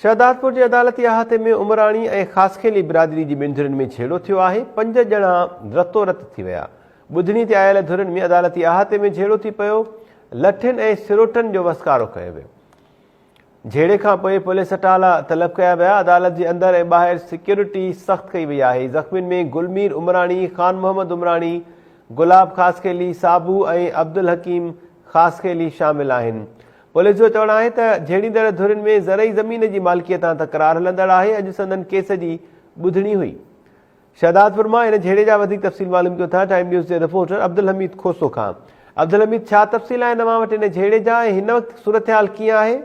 شهدادپور جي عدالتي احاطي ۾ عمراڻي ۽ خاصخيلي برادري جي ٻن ڌرين ۾ جهيڙو ٿيو آهي، پنج ڄڻا رتو رت ٿي ويا. ٻڌڻي تي آيل ڌرين ۾ عدالتي احاطي ۾ جهيڙو ٿي پيو، لٺين ۽ سروٽن جو وسڪارو ڪيو ويو. جهيڙي کانپوء پوليس اٽالا طلب ڪيا ويا، عدالت جي اندر ۽ ٻاهر سيڪيورٽي سخت ڪئي وئي آهي. زخمين ۾ گلمير عمراڻي، خان محمد عمراڻي، گلاب خاصخيلي، صابو ۽ عبدالحڪيم خاصخيلي شامل آهن. پوليس جو چوڻ آهي ته جهيڙيندڙ ڌرين ۾ زرعي زمين جي مالڪيء تان تڪرار هلندڙ آهي، اڄ سندن ڪيس جي ٻڌڻي هئي. شهدادپور مان ان جهيڙي جا وڌيڪ تفصيل معلوم ڪيون ٿا ٽائيم نيوز جي رپورٽر عبدالحميد کوسو کان. عبدالحميد ڇا تفصيل آهن اوهان وٽ ان جهيڙي جا ۽ هن وقت صورتحال ڪيئن آهي؟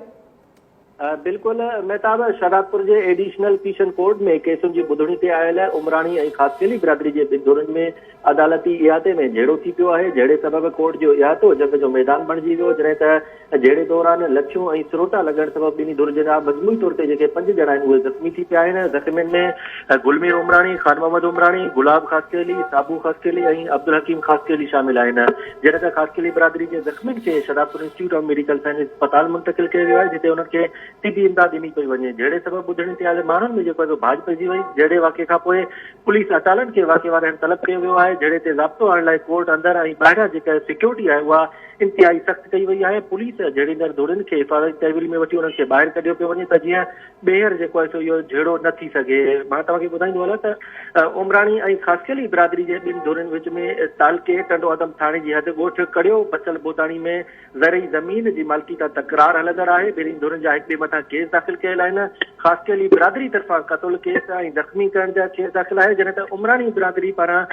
بلڪل مهتاب، شهدادپور جي ايڊيشنل سيشن ڪورٽ ۾ ڪيسن جي ٻڌڻي تي آيل عمراڻي ۽ خاصخيلي برادري جي ٻن ڌرين ۾ عدالتي احاطي ۾ جهيڙو ٿي پيو آهي، جهيڙي سبب ڪورٽ جو احاطو جنگ جو ميدان بڻجي ويو، جڏهن ته جهيڙي دوران لٺيون ۽ سروٽا لڳڻ سبب ٻنهي ڌرين جا مجموعي طور تي جيڪي پنج ڄڻا آهن اهي زخمي ٿي پيا آهن، زخمين ۾ گلمير عمراڻي، خان محمد عمراڻي، گلاب خاصخيلي، صابو خاصخيلي ۽ عبدالحڪيم خاصخيلي شامل آهن، جڏهن ته خاصخيلي برادري جي زخمين کي Shahdadpur institute of medical science اسپتال منتقل ڪيو ويو آهي، جتي انهن کي طبي امداد ڏني پئي وڃي، جهيڙي سبب ٻڌڻي تي آيل ماڻهن ۾ جيڪو آهي سو ڀاڄ پئجي وئي، جهيڙي واقعي کانپوء پوليس اٽالن کي واقعي واري هنڌ طلب ڪيو ويو آهي، جهيڙي تي ضابطو آڻڻ لاء ڪورٽ اندر ۽ ٻاهريان جيڪا سيڪيورٽي آهي اها انتهائي سخت ڪئي وئي آهي، پوليس جهيڙيندڙ ڌرين کي حفاظتي تحويل ۾ وٺي انهن کي ٻاهر ڪڍيو پيو وڃي ته جيئن ٻيهر جيڪو آهي سو اهو جهيڙو نه ٿي سگهي. مان توهان کي ٻڌائيندو هلان ته عمراڻي ۽ خاصخيلي برادري جي ٻن ڌرين وچ ۾ تعلقي ٽنڊو آدم ٿاڻي جي حد ڳوٺ ڪڙيو بچل بوتاڻي ۾ زرعي زمين جي مالڪي تان تڪرار هلندڙ آهي، ٻنهي ڌرين جا هڪ ٻئي مٿان ڪيس داخل ڪيل آهن، خاصخيلي برادري طرفان قتل ڪيس ۽ زخمي ڪرڻ جا ڪيس داخل آهي، جڏهن ته عمراڻي برادري پاران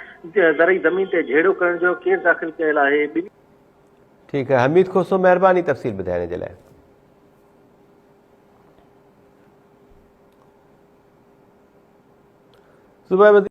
زرعي زمين تي جهيڙو ڪرڻ جو ڪيس داخل ڪيل آهي، ٻنهي. ٺيڪ آهي حميد کوسو مهرباني تفصيل ٻڌائڻ جي لاء. صوبائي وزير.